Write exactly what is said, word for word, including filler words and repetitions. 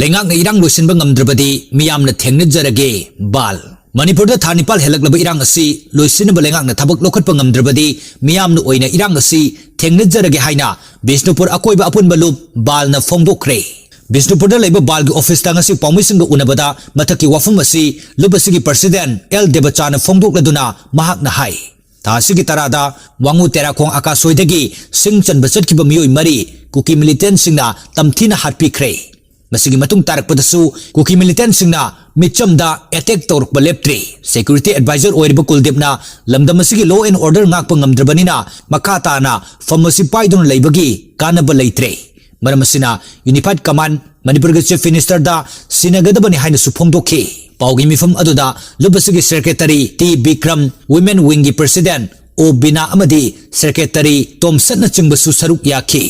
ꯂꯩꯉꯥꯛꯅ ꯏꯔꯥꯡ ꯂꯣꯏꯁꯤꯟꯕ ꯉꯝꯗ꯭ꯔꯕꯗꯤ ꯃꯤꯌꯥꯝꯅ ꯊꯦꯡꯅꯖꯔꯒꯦ꯫ ꯕꯥꯜ꯫ ꯃꯅꯤꯄꯨꯔꯗ ꯊꯥ ꯅꯤꯄꯥꯜ ꯍꯦꯜꯂꯛꯂꯕ ꯏꯔꯥꯡ ꯑꯁꯤ ꯂꯣꯏꯁꯤꯟꯅꯕ ꯂꯩꯉꯥꯛꯅ ꯊꯕꯛ ꯂꯧꯈꯠꯄ ꯉꯝꯗ꯭ꯔꯕꯗꯤ ꯃꯤꯌꯥꯝꯅ ꯑꯣꯏꯅ ꯏꯔꯥꯡ ꯑꯁꯤ ꯊꯦꯡꯅꯖꯔꯒꯦ ꯍꯥꯏꯅ ꯕꯤꯁꯅꯨꯄꯨꯔ ꯑꯀꯣꯏꯕ ꯑꯄꯨꯟꯕ ꯂꯨꯞ ꯕꯥꯜꯅ ꯐꯣꯡꯗꯣꯛꯈ꯭ꯔꯦ꯫ ꯕꯤꯁꯅꯨꯄꯨꯔꯗ ꯂꯩꯕ ꯕꯥꯜꯒꯤ ꯑꯣꯐꯤꯁꯇ ꯉꯁꯤ ꯄꯥꯎꯃꯤꯁꯤꯡꯒ ꯎꯅꯕꯗ ꯃꯊꯛꯀꯤ ꯋꯥꯐꯝ ꯑꯁꯤ ꯂꯨꯞ ꯑꯁꯤꯒꯤ ꯄ꯭ꯔꯁꯤꯗꯦꯟ ꯑꯦꯜ ꯗꯦꯕꯆꯥꯅ ꯐꯣꯡꯗꯣꯛꯂꯗꯨꯅ ꯃꯍꯥꯛꯅ ꯍꯥꯏ, ꯊꯥ ꯑꯁꯤꯒꯤ ꯇꯔꯥꯗ ꯋꯥꯉꯨ ꯇꯦꯔꯥꯈꯣꯡ ꯑꯀꯥꯁꯣꯏꯗꯒꯤ ꯁꯤꯡ ꯆꯟꯕ ꯆꯠꯈꯤꯕ ꯃꯤꯑꯣꯏ ꯃꯔꯤ ꯀꯨꯀꯤ ꯃꯤꯂꯤꯇꯦꯟꯁꯤꯡꯅ ꯇꯝꯊꯤꯅ ꯍꯥꯠꯄꯤꯈ꯭ꯔꯦ꯫ ꯃꯁꯤꯒꯤ ꯃꯇꯨꯡ ꯇꯥꯔꯛꯄꯗꯁꯨ ꯀꯨꯀꯤ ꯃꯤꯂꯤꯇꯦꯟꯁꯤꯡꯅ ꯃꯤꯆꯝꯗ ꯑꯦꯇꯦꯛ ꯇꯧꯔꯛꯄ ꯂꯦꯞꯇ꯭ꯔꯤ꯫ ꯁꯦꯀ꯭ꯌꯨꯔꯤꯇꯤ ꯑꯦꯗꯚꯥꯏꯖꯔ ꯑꯣꯏꯔꯤꯕ ꯀꯨꯜꯗꯤꯞꯅ ꯂꯝꯗꯝ ꯑꯁꯤꯒꯤ law and order ꯉꯥꯛꯄ ꯉꯝꯗ꯭ꯔꯕꯅꯤꯅ ꯃꯈꯥ ꯇꯥꯅ ꯐꯝ ꯑꯁꯤ ꯄꯥꯏꯗꯨꯅ ꯂꯩꯕꯒꯤ ꯀꯥꯟꯅꯕ ꯂꯩꯇ꯭ꯔꯦ꯫ ꯃꯔꯝ ꯑꯁꯤꯅ ꯌꯨꯅꯤꯐꯥꯏꯗ ꯀꯃꯥꯟ ꯃꯅꯤꯄꯨꯔꯒꯤ ꯆꯤꯐ ꯃꯤꯅꯤꯁꯇꯔꯗ ꯁꯤꯟꯅꯒꯗꯕꯅꯤ ꯍꯥꯏꯅꯁꯨ ꯐꯣꯡꯗꯣꯛꯈꯤ꯫ ꯄꯥꯎꯒꯤ ꯃꯤꯐꯝ ꯑꯗꯨꯗ ꯂꯨꯞ ꯑꯁꯤꯒꯤ ꯁꯦꯀ꯭ꯔꯦꯇꯔꯤ ꯇꯤ ꯕꯤꯀ꯭ꯔꯝ, ꯋꯤꯃꯦꯟ ꯋꯤꯡꯒꯤ ꯄ꯭ꯔꯁꯤꯗꯦꯟ ꯑꯣ ꯕꯤꯅꯥ ꯑꯃꯗꯤ ꯁꯦꯀ꯭ꯔꯦꯇꯔꯤ ꯇꯣꯝꯁꯠꯅꯆꯤꯡꯕꯁꯨ ꯁꯔꯨꯛ ꯌꯥꯈꯤ꯫